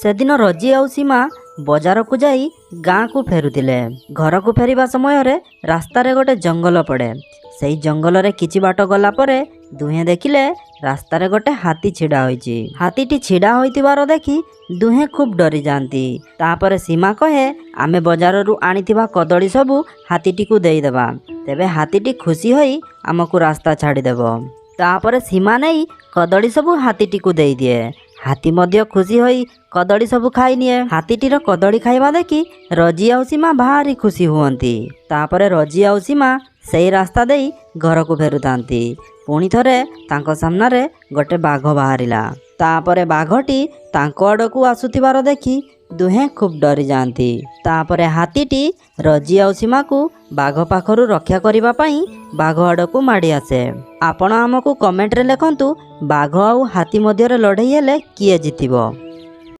ସେଦିନ ରଜି ଆଉ ସୀମା ବଜାରକୁ ଯାଇ ଗାଁକୁ ଫେରୁଥିଲେ। ଘରକୁ ଫେରିବା ସମୟରେ ରାସ୍ତାରେ ଗୋଟେ ଜଙ୍ଗଲ ପଡ଼େ। ସେଇ ଜଙ୍ଗଲରେ କିଛି ବାଟ ଗଲା ପରେ ଦୁହେଁ ଦେଖିଲେ ରାସ୍ତାରେ ଗୋଟେ ହାତୀ ଛିଡ଼ା ହୋଇଛି। ହାତୀଟି ଛିଡ଼ା ହୋଇଥିବାର ଦେଖି ଦୁହେଁ ଖୁବ୍ ଡରିଯାଆନ୍ତି। ତାପରେ ସୀମା କହେ, ଆମେ ବଜାରରୁ ଆଣିଥିବା କଦଳୀ ସବୁ ହାତୀଟିକୁ ଦେଇଦେବା, ତେବେ ହାତୀଟି ଖୁସି ହୋଇ ଆମକୁ ରାସ୍ତା ଛାଡ଼ିଦେବ। ତାପରେ ସୀମା ନେଇ କଦଳୀ ସବୁ ହାତୀଟିକୁ ଦେଇଦିଏ। ହାତୀ ମଧ୍ୟ ଖୁସି ହୋଇ କଦଳୀ ସବୁ ଖାଇନିଏ। ହାତୀଟିର କଦଳୀ ଖାଇବା ଦେଖି ରଜି ଆଉ ସୀମା ଭାରି ଖୁସି ହୁଅନ୍ତି। ତାପରେ ରଜି ଆଉ ସୀମା ସେଇ ରାସ୍ତା ଦେଇ ଘରକୁ ଫେରୁଥାନ୍ତି। ପୁଣି ଥରେ ତାଙ୍କ ସାମ୍ନାରେ ଗୋଟେ ବାଘ ବାହାରିଲା। ତାପରେ ବାଘଟି ତାଙ୍କ ଆଡ଼କୁ ଆସୁଥିବାର ଦେଖି ଦୁହେଁ ଖୁବ୍ ଡରିଯାଆନ୍ତି। ତାପରେ ହାତୀଟି ରଜି ଆଉ ସୀମାକୁ ବାଘ ପାଖରୁ ରକ୍ଷା କରିବା ପାଇଁ ବାଘ ଆଡ଼କୁ ମାଡ଼ି ଆସେ। ଆପଣ ଆମକୁ କମେଣ୍ଟରେ ଲେଖନ୍ତୁ, ବାଘ ଆଉ ହାତୀ ମଧ୍ୟରେ ଲଢ଼େଇ ହେଲେ କିଏ ଜିତିବ?